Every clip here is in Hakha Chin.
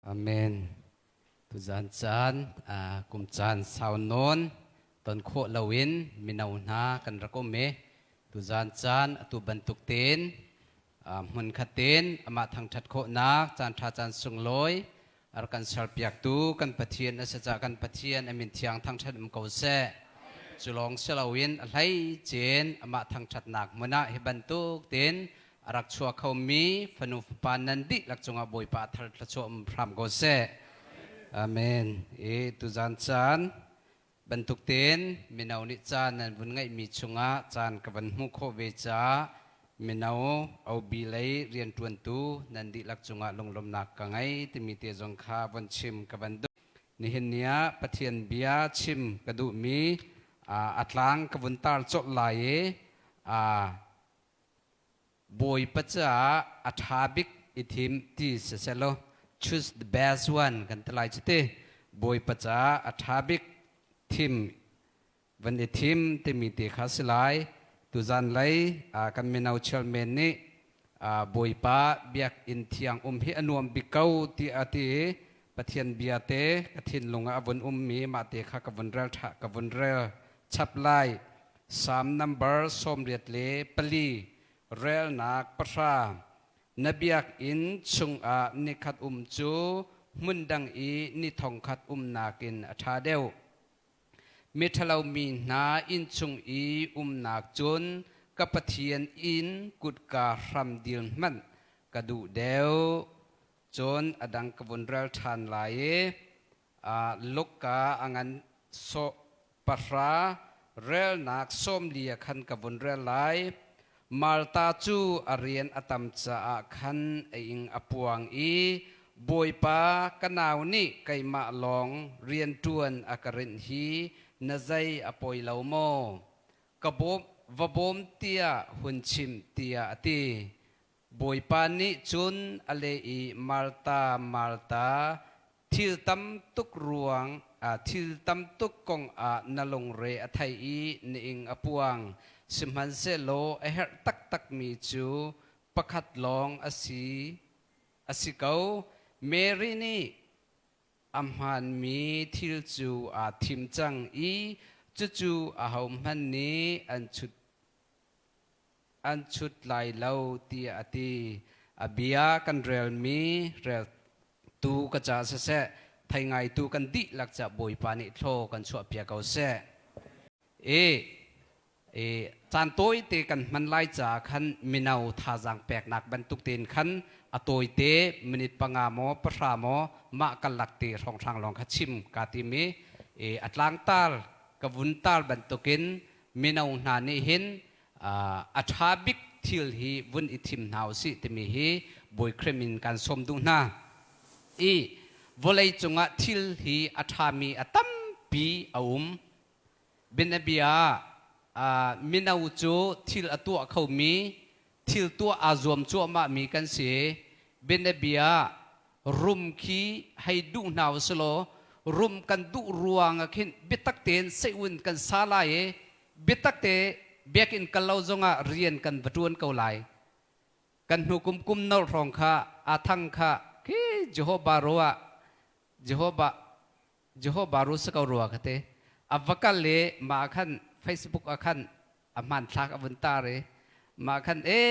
Amen. Tuzan caan, kum caan sau nawn ton khawh loin mino hna kan rak um i tuzan caan atu bantuk tein hmun khat tein amah thangṭhat khawhnak caan ṭha caan sunglawi a rak kan serpiaktu kan Pathian a si caah kan Pathian a min thiang thangṭhat um ko seh. Cu lawng si loin a hleicin amah thangṭhatnak hmun ah hi bantuk tein a rak chuak khomi fanu fapa nan dihlak cungah Bawipa thar thluachuah um hram ko seh. Amen. I tuzan caan bantuk tein mino nih caan nan vun ngeihmi chungah caan ka van hmuh khawh ve caah mino OB lei rianṭuantu nan dihlak cungah lunglawmhnak ka ngei timi te zong kha von chim ka van duh. Nihin ni ah Pathian bia chim ka duhmi a tlang ka vun tar colh lai i Bawipa caah a ṭha bik i thim ti sisehlaw choose the best one kan ti lai cu ti. Bawipa caah a ṭha bik thim van i thim timi te kha si lai. Tuzan lei kan mino chairman nih Bawipa biakinn thiang um hi a nuam bik ko ti a ti i Pathian bia te ka thinlung ah a vun ummi mah te kha ka vun rel ṭha ka vun rel chap lai. Psalm number 84 relnak 10. Na biakinn chungah nikhat um cu hmun dang i ni thongkhat um nakin a ṭha deuh. Miṭhalo mi hna inn chung i umnak cun ka Pathian inn kutka hram dil hmanh ka duh deuh. Cun a dang ka vun rel ṭhan lai i Luka a ngan sawh 10 relnak 40 ah khan ka vun rel lai. Martha cu a rian a tam caah khan a ing a puang i Bawipa ka nau nih keimah lawng rianṭuan a ka rinh hi na zei a poi lo maw? Ka bawm, va bawm tiah hun chim tiah a ti. Bawipa nih cun a leh i Martha, Martha, thil tam tuk ruang thil tam tuk kong ah na lungre a thei i na ing a puang. Sihmanhsehlaw a herh taktakmi cu pakhat lawng a si a si ko. Mary nih a hmaanmi thil cu aa thim cang i cucu ahohmanh nih an chut an chut lai lo tiah a ti. A bia kan relmi reltu ka ca siseh, thei ngaitu kan dihlak ca Bawipa nih thlaw kan chuahpiak ko seh. I i caan tawite kan hman lai caah khan mino thazaang peknak bantuk tein khan a tawite minute 5 maw 10 maw mah karlak te hrawnghrang lawng kha chim kaa tim i a tlangtar ka vun tar bantukin mino hna nih hin a ṭha bik thil hi vun i thim hna usih timi hi Bawi Khrih min kan sawm duh hna. I vawlei cungah thil hi a ṭhami a tampi a um. Bianabia ah mino cu thil a tuah khomi, thil tuah aa zuam cuahmahmi kan si. Bianabia rum khi hei duh hna usilaw rum kan duh ruang ah khin biatak tein seiun kan sa lai i biatak te biakinn kal lo zongah rian kan va ṭuan ko lai. Kan hnu kum kum nolh hrawng kha aa thang kha khi Jehovah ro ah Jehovah Jehovah ru si ko rua ka ti. A va kal i mah khan Facebook ah khan a hmanthlak a vun tar i mah khan e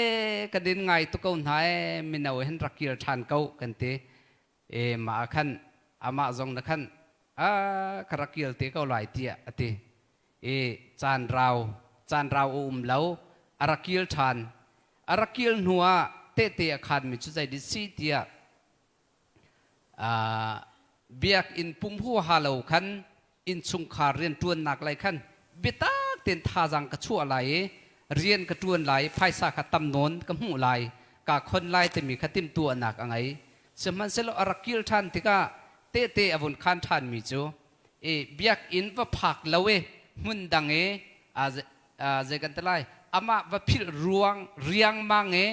ka din ngai tu ko hna e mino hin rak kir ṭhan ko kan ti. E mah khan amah zong na khan a ka rak kil te ko lai tiah a ti. E caan rau caan rau a um lo a rak kil ṭhan. A rak kil hnu ah tehte a khan mi cu zei dit si tiah Biakinn pum huaha lo khan innchungkhar rianṭuannak lei khan biatak tein thazaang ka chuah lai i rian ka ṭuan lai i phaisa kha tam nawn ka hmuh lai, kaa khon lai timi kha timhtuahnak a ngei. Sihmanhsehlaw a rak kil ṭhan tikah tehte a vun khaan ṭhanmi cu i biakinn va phak lo i hmun dang i zei kan ti lai amah va philh ruang riangmang i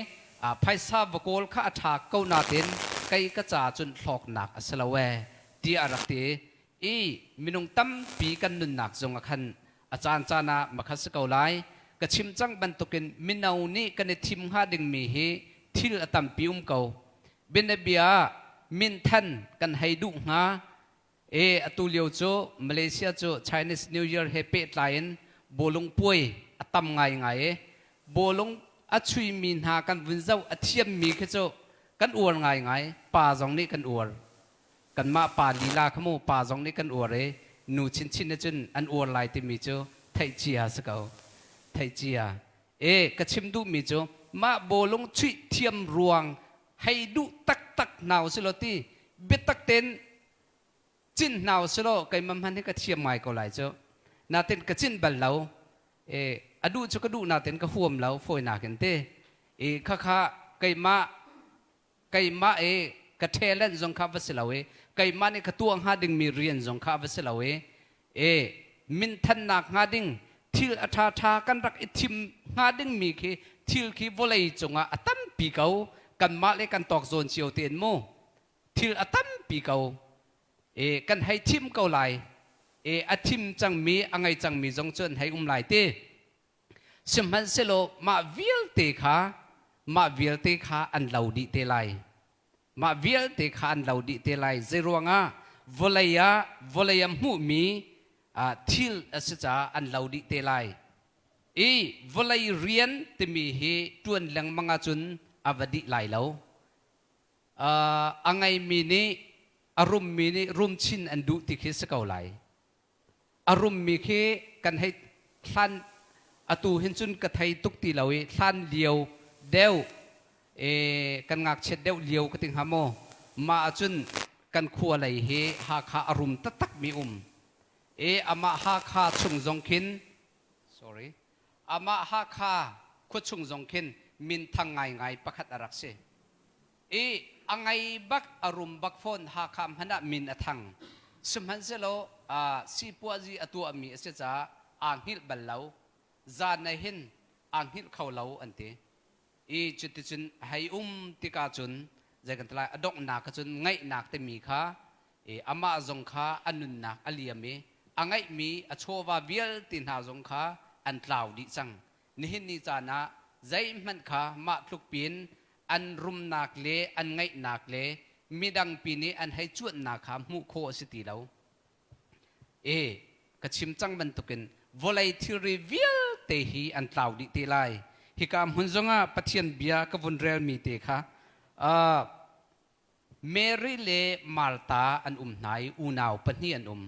phaisa va kawl kha a ṭha ko natin kei ka ca cun hlawknak a si lo ee tiah a rak ti i minung tampi kan nunnak zong ah khan a caan caan ah makha si ko lai ka chim cang bantukin mino nih kan i thim hnga dingmi hi thil a tampi um ko bianabia. Minthan kan hei duh hnga. E atu lio cu Malaysia cu Chinese New Year he pehtlai in bawlung puai a tam ngaingai i bawlung a chuimi hna kan vun zoh a thiammi khi cu kan uar ngaingai. Pa zong nih kan uar. Kanmah pa lila kha mu pa zong nih kan uar i nu chinchin nih cun an uar lai timi cu theih cia si ko. Theih cia. E ka chim duhmi cu mah bawlung chuih thiam ruang hei duh taktak hna usih law ti biatak tein cin hna usih law keimah hmanh hi ka thiam ngai ko lai cu. Natin ka cin bal lo. E a duh cu ka duh natin ka huam lo fawinak in ti. E khakha keimah keimah i ka talent zong kha va si lo i keimah nih ka tuah hnga dingmi rian zong kha va si lo i e minthannak hnga ding thil a ṭhaṭha kan rak i thim hnga dingmi khi thil khi vawlei cungah a tampi ko. Kanmah le kan tawk zawn cio tein mu thil a tampi ko e kan hei thim ko lai. E a thim cangmi a ngei cangmi zong cu an hei um lai ti. Sihmanhsehlaw mah vialte kha mah vialte kha an lo dih te lai. Mah vialte kha an lo dih te lai. Zeiruangah vawlei ah vawlei ah hmuhmi thil a si caah an lo dih te lai. I vawlei rian timi hi ṭuan lengmang ahcun a va dih lai lo. A ngeimi nih a rummi nih rum chin an duh ti khi si ko lai. A rummi khi kan hei hlan atu hin cun ka thei tuk ti lo i hlan lio deuh e kan ngakchiat deuh lio ka ti hnga maw, mah ahcun kan khua lei hi Hakha a rum taktak mi um e amah Hakha chung zong khin, sorry, amah Hakha khua chung zong khin minthang ngaingai pakhat a rak si i a ngei bak a rum bak fawn. Hakha hmanh ah min a thang. Sihmanhsehlaw sipuazi a tuahmi a si caah aa hngilh bal lo. Zan ah hin aa hngilh kho lo an ti i cuticun hei um tikah cun zei kan ti lai, a donghnak ah cun ngaihnak timi kha i amah zong kha a nunnak a liam i a ngeihmi a chawva vialte hna zong kha an tlau dih cang. Nihin ni caan ah zeihmanh kha mah tluk pin an rumnak le an ngeihnak le midang pi nih an hei cuanhnak kha hmuh khawh a si ti lo. E ka chim cang bantukin vawlei thilri vialte hi an tlau dih te lai. Hika hmun zongah Pathian bia ka vun relmi te kha Mary le Martha an um hna i unau pahnih an um.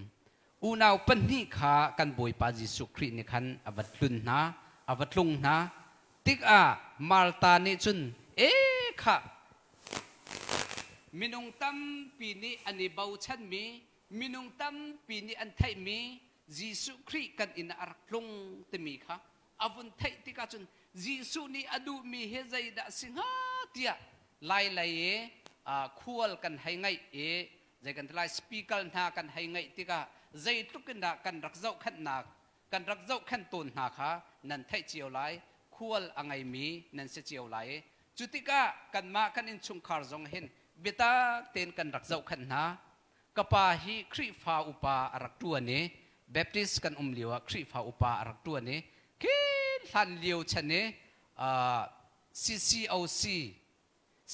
Unau pahnih kha kan Bawipa Jesuh Khrih nih khan a va tlun hna, a va tlung hna. Tikah Martha nih cun, "E khah, minung tampi nih an i bochanmi, minung tampi nih an theihmi Jesuh Khrih kan inn ah a rak tlung timi kha a vun theih tikah cun Jesuh nih a duhmi hi zeidah a si hnga tiah lai lei i khual kan hei ngaih i zei kan ti lai, speaker hna kan hei ngaih tikah zeitluk in dah kan rak zohkhenhnak kan rak zohkhenh tawn hna kha nan theih cio lai. Khual a ngeimi nan si cio lai i cu tikah kanmah kan innchungkhar zong hin biatak tein kan rak zohkhenh hna. Ka pa hi Khrihfa upa a rak ṭuan i Baptist kan um lio ah Khrihfa upa a rak ṭuan i khi hlan lio chan i CCOC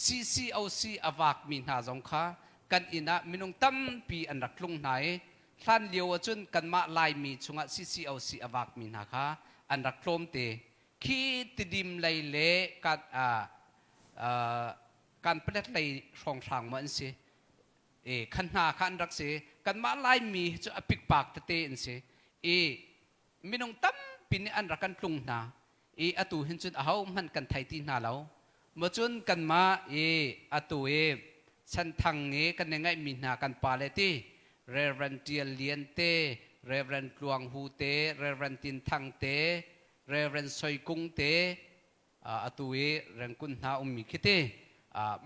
CCOC a vakmi hna zong kha kan inn ah minung tampi an rak tlung hna i hlan lio ahcun kanmah Laimi chungah CCOC a vakmi hna kha an rak tlawmte. Khi Tidim lei le kan Kanpalet lei hrawnghrang maw an si e khan hna kha an rak si. Kanmah Laimi hi cu a pikpak tete an si i minung tampi nih an rak kan tlung hna i atu hin cun aho hmanh kan thei ti hna lo. Maw cun kanmah i atu i chanthang i kan i ngaihmi hna kan pale ti Reverend Tial Lian te, Reverend Tluang Hu te, Reverend Tin Thang te, Reverend Soi Kung te, atu i Rengkun hna ummi khi ti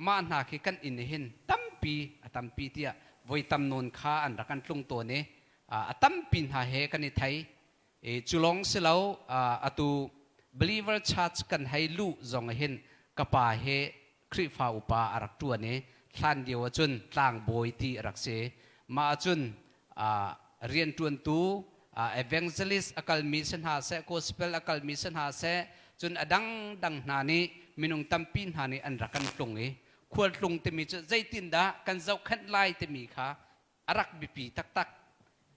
mah hna khi kan inn hin tampi a tampi tiah voi tam nawn kha an rak kan tlung tawn i a tampi hna he kan i thei. I cu lawng si lo, atu Believer Church kan hei luh zong hin ka pa he Khrihfa upa a rak ṭuan i hlan lio ahcun tlangbawi ti a rak si. Mah ahcun rianṭuantu evangelist a kalmi si hna seh, gospel a kalmi si hna seh, cun a dangdang hna nih minung tampi hna nih an rak kan tlung i Khualtlung timi cu zeitindah kan zohkhenh lai timi kha a rak biapi taktak.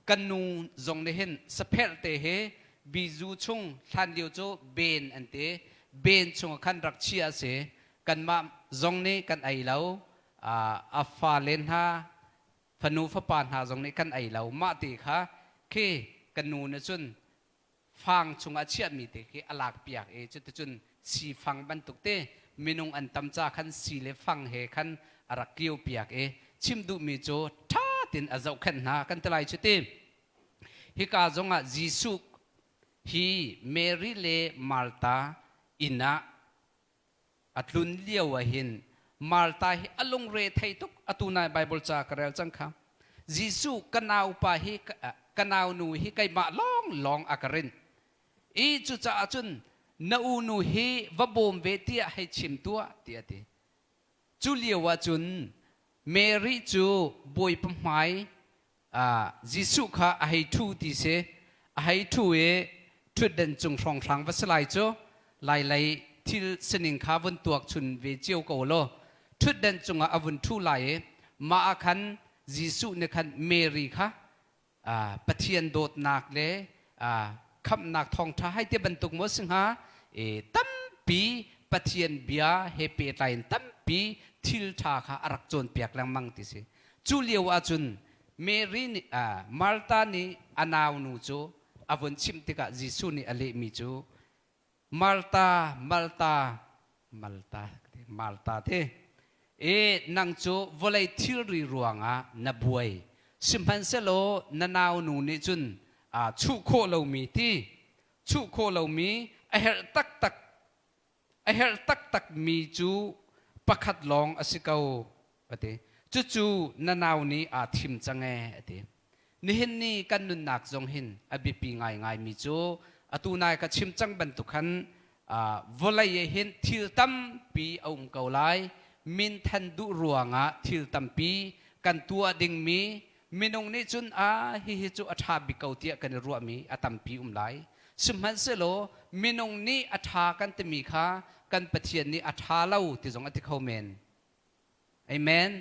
Kan nu zong nih hin sapherh te he bizu chung hlan lio cu ben an ti. Ben chung ah khan rak chia a si. Kanmah zong nih kan ei lo. A fale hna fanu fapa hna zong nih kan ei lo. Mah ti kha khi kan nu nih cun fang chungah chiahmi te khi a lak piak i cuticun sifang bantuk te minung an tam ca khan si le fang he khan a rak kio piak i chim duhmi cu ṭha tin a zohkhenh hna kan ti lai cu ti. Hika zongah Jesuh hi Mary le Martha inn ah a tlun lio ah hin Martha hi a lungre thei tuk. Atu nai Bible ca ka rel cang kha. Jesuh ka naupa hi, ka naunu hi keimah lawng lawng a ka rinh i cucaah cun na unu hi va bawm ve tiah hei chim tuah tiah a ti. Cu lio ah cun Mary cu Bawipa hmai Jesuh kha a hei ṭhu ti si. A hei ṭhu i ṭhutdan cung hrawnghrang va si lai cu lailei thil sining kha vun tuak chun ve cio ko law ṭhutdan cungah a vun ṭhu lai i mah ah khan Jesuh nih khan Mary kha Pathian dawtnak le khamhnak thawngṭha hai te bantuk maw si hnga, tampi Pathian bia he pehtlai in tampi thil ṭha kha a rak cawnpiak lengmang ti si. Cu lio ahcun Mary nih Martha nih a naunu cu a vun chimh tikah Jesuh nih a lehmi cu, Martha, Martha, Martha, Martha te, e nang cu vawlei thilri ruangah na buai, sihmanhsehlaw na naunu nih cun chuh khawh lomi ti chuh khawh lomi a herh taktak a herh taktakmi cu pakhat lawng a si ko, a ti. Cucu na nau nih aa thim cang ee, a ti. Nihin ni kan nunnak zong hin a biapi ngaingaimi cu atu nai ka chim cang bantuk khan vawlei ah hin thil tampi a um ko lai. Minthan duh ruangah thil tampi kan tuah dingmi minung nih cun a hihi cu a ṭha bik ko tiah kan i ruahmi a tampi um lai. Sihmanhsehlaw minung nih a ṭha kan timi kha kan Pathian nih a ṭha lo ti zong a ti kho men. Amen.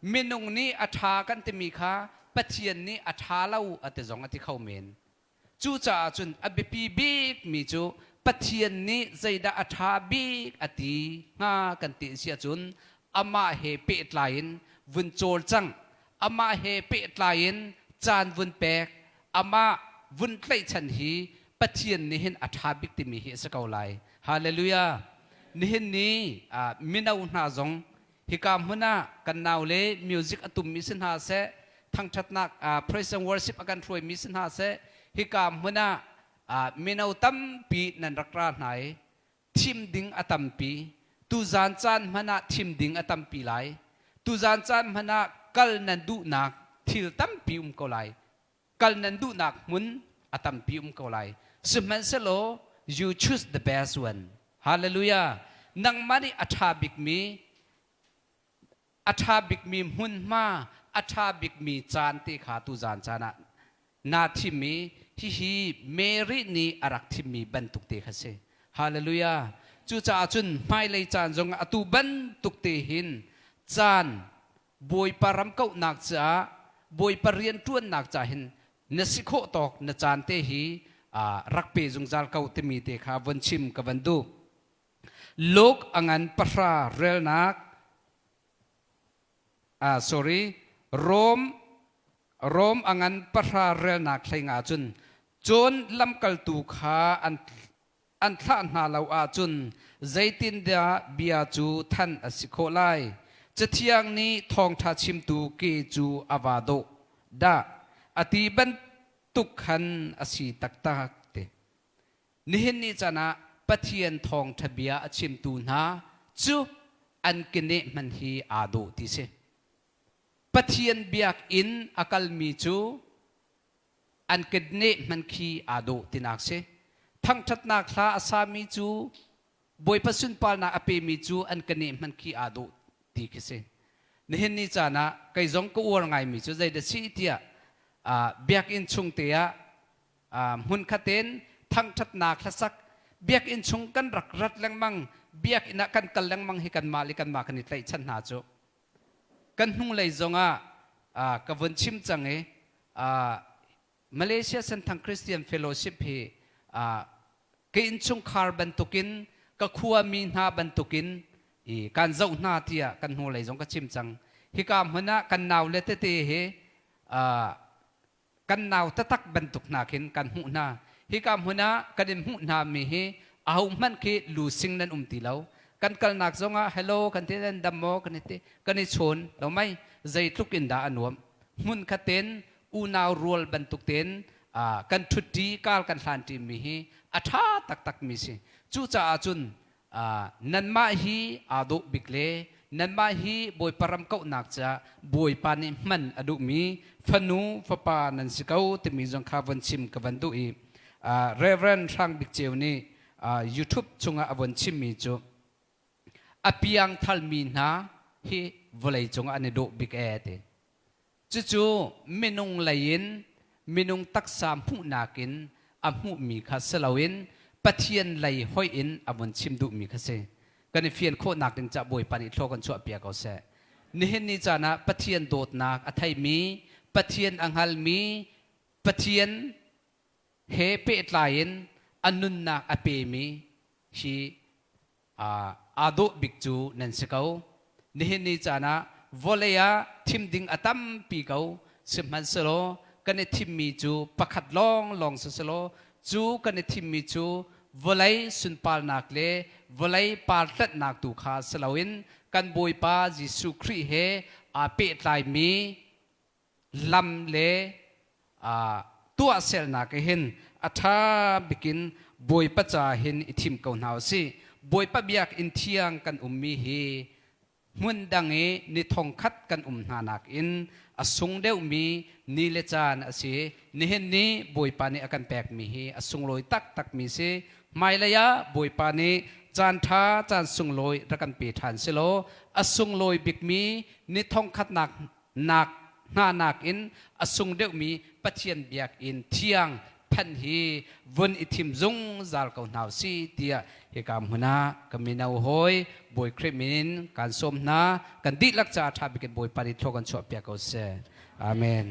Minung nih a ṭha kan timi kha Pathian nih a ṭha lo a ti zong a ti kho men. Cucaah cun a biapi bikmi cu Pathian nih zeidah a ṭha bik a ti hnga kan ti si ahcun amah he pehtlai in vun cawlcangh, amah he pehtlai in caan vun pek, amah vun tlaihchan hi Pathian nih hin a ṭha bik timi hi a si ko lai. Hallelujah! Nihin ni mino hna zong hika hmun ah kan nau le music a tummi si hna seh, thangṭhatnak praise and worship a kan hruaimi si hna seh, hika hmun ah mino tampi nan rak ra hna i thim ding a tampi. Tuzan caan hmanh ah thim ding a tampi lai. Tuzan caan hmanh ah kal nan duhnak thil tampi um ko lai, kal nan duhnak hmun a tampi um ko lai. Sihmanhsehlaw you choose the best one. Hallelujah! Nangmah nih a ṭha bikmi, a ṭha bikmi hmunhma, a ṭha bikmi caan te kha tuzan caan ah naa thim i hihi Mary nih a rak thimmi bantuk te kha si. Hallelujah! Cucaah cun hmailei caan zong ah atu bantuk te hin caan Bawipa ram kauhnak caah, Bawipa rianṭuannak ca hin na si khawh tawk na caan te hi rak pe zungzal ko timi te kha von chim ka van duh. Luke a ngan 9 relnak, sorry, Rom a ngan 9 relnak 15 cun cun lamkaltu kha an thlah hna lo ahcun zeitindah bia cu thanh a si khawh lai? Cathiang nih thawngṭha chimtu ke cu a vaa dawh dah a ti bantuk khan a si taktak ti. Nihin ni caan ah Pathian thawngṭha bia a chimtu hna cu an keneh hmanh hi aa dawh ti si. Pathian biakinn a kalmi cu an keneh hmanh khi aa dawh tinak si. Thangṭhatnak hla a sami cu, Bawipa sunparnak a pemi cu an keneh hmanh khi aa dawh ti khi si. Nihin ni caan ah kei zong ka uar ngaimi cu zeidah si tiah, biakinn chung te ah hmunkhat in thangṭhatnak hlasak, biakinn chung kan rak rat lengmang. Biakinn ah kan kal lengmang hi kanmah le kanmah kan i tlaihchan hna cu. Kan hnunglei zongah ka vun chim cang i Malaysia Senthang Christian Fellowship hi ka innchungkhar bantukin, ka khuami hna bantukin i kan zoh hna tiah kan hnulei zong ka chim cang. Hika hmun ah kan nau le tete hi kan nau taktak bantuk hna khin kan hmuh hna. Hika hmun ah kan in hmuh hna mi hi ahohmanh khi lusing nan um ti lo. Kan kalnak zongah hello kan ti, nan dam maw kan ti, kan i chawn lo mei. Zeitluk in dah a nuam. Hmun khatin unau rual bantuk tein kan ṭhutṭi kal kan hlanṭi mi hi a ṭha taktak mi si. Cucaah cun nanmah hi aa dawh bik le nanmah hi Bawipa ram kauhnak caah Bawipa nih hman a duhmi fanu fapa nan si ko timi zong kha von chim ka van duh i Reverend Hrang Bik Ceu nih YouTube chungah a von chimmi cu a piang thalmi hna hi vawlei cungah an i dawh bik ee ti. Cucu minung lei in minung taksa hmuhnak in a hmuhmi kha si loin Pathian lei hoih in a vun chim duhmi kha si. Kan i fian khawhnak ding cah Bawipa nih thlaw kan chuahpiak ko seh. Nihin ni caan ah Pathian dawtnak a theimi, Pathian a hngalmi, Pathian he pehtlai in a nunnak a pemi hi aa dawh bik cu nan si ko. Nihin ni caan ah vawlei ah thim ding a tampi ko, sihmanhsehlaw kan i thimmi cu pakhat lawnglawng siselaw cu kan i thimmi cu vawlei sunparnak le vawlei partlanhnak tu kha si loin kan Bawipa Jesuh Khrih he aa pehtlaimi lam le tuahsernak hin a ṭha bikin Bawipa ca hin i thim ko hna u sih. Bawipa biakinn thiang kan ummi hi hmun dang i ni thongkhat kan um hna nakin a sung deuhmi ni le caan a si. Nihin ni Bawipa nih a kan pekmi hi a sunglawi taktakmi si. Hmailei ah Bawipa nih caan ṭha caan sunglawi rak kan pe ṭhan silaw a sunglawi bikmi ni thongkhatnak nak hna nakin a sung deuhmi Pathian biakinn thiang phanh hi vun i thim zungzal ko hna usih tiah hika hmun ah ka mino hawi Bawi Khrih min in kaan sawm hna. Kan dihlak caah ṭha bik in Bawipa nih thlua kan chuahpiak ko seh. Amen.